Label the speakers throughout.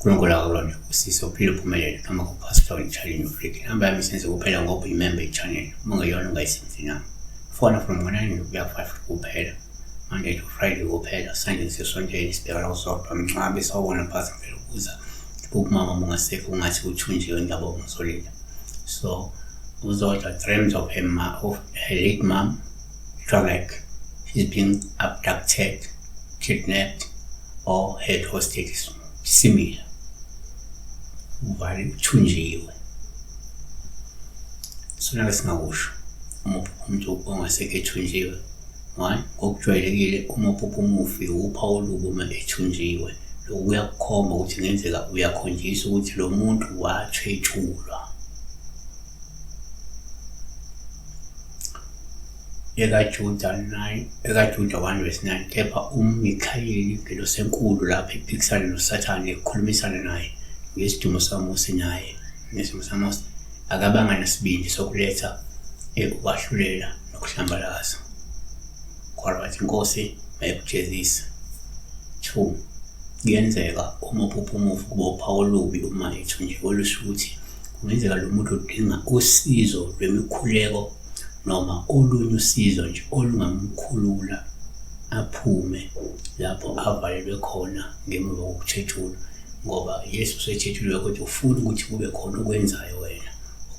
Speaker 1: uNkulunkulu akulona usisi uphile uphumelele noma kuPastor Challenge Africa. Inamba yami isenze kuphela ngoba uyimember i-channel. Uma ungeyona ungayisenzi inamba. Fona from ngo-9 kuya ku-5 kuphela. Monday to Friday kuphela. Sunday sisontweni sibheka la uzodwa mncwabe sawubona phansi ngicela ukubuza. Ukumama uma ungasekho ungathi uthunjiwe ngiyabonga ngizolila. So uZodwa dreams of her, ma of her late mom. It was like she's being abducted, kidnapped or held hostage. Similar. Uvale uthunjiwe. Sona singakusho uma umuntu ongasekho ethunjiwe. One, ngokujwayelekile uma uphupha umufi wuphawu olubi uma ethunjiwe. Lokhu kuyakukhomba ukuthi kungenzeka uyakhonjiswa ukuthi lo muntu wathwetshulwa. EkaJuda 9, EkaJuda 1 verse 9, Kepha uMikhayeli ingelosi enkulu lapho iphikisana noSathane ekhulumisana naye ngesidumo sikaMose naye ngesimo sikaMose akabanga nasibindi sokuletha ukwahlulela nokuhlambalaza. Kodwa wathi inkosi mayikujezise. 2 Kuyenzeka uma uphupha umufi kuba uphawu olubi uma ethunjiwe olusho ukuthi kungenzeka lo muntu udinga usizo lwemikhuleko noma olunye usizo nje olungamkhulula aphume lapho avalelwe khona ngemuva kokuthetshulwa ngoba Yesu usethethuliwe kodwa ufuna ukuthi kube khona okwenzayo wena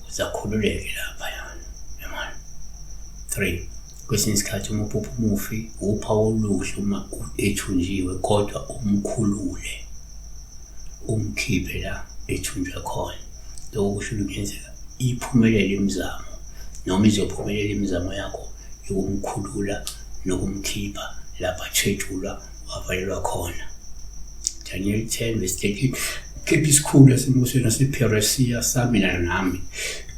Speaker 1: ukuze akhululeke laphayana. Yabona? 3 kwesinye isikhathi uma uphupha umufi uphawu oluhle uma ethunjiwe kodwa umkhulule umkhiphe la ethunjwe khona. Lokho kusho ukuthi kungenzeka iphumelele imizamo noma izophumelela imizamo yakho yokumkhulula nokumkhipha lapho athwetshulwa wavalelwa khona. Daniel 10 verse 13 Kepha isikhulu esembusweni wasePheresiya samelana nami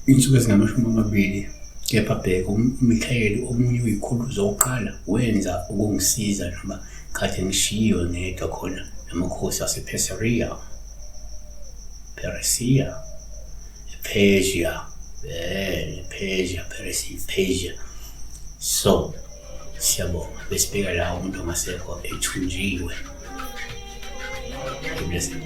Speaker 1: insuku ezingamashumi amabili. Kepha bheka, uMikhayeli omunye uyikhulu zokuqala wenza ukungisiza noma kade ngishiyiwe ngedwa khona namakhosi asePheseriya, Pheresiya, Persia, Persia, Persia, Persia. So siyabonga besibheka la umuntu ongasekho ethunjiwe. Blessing.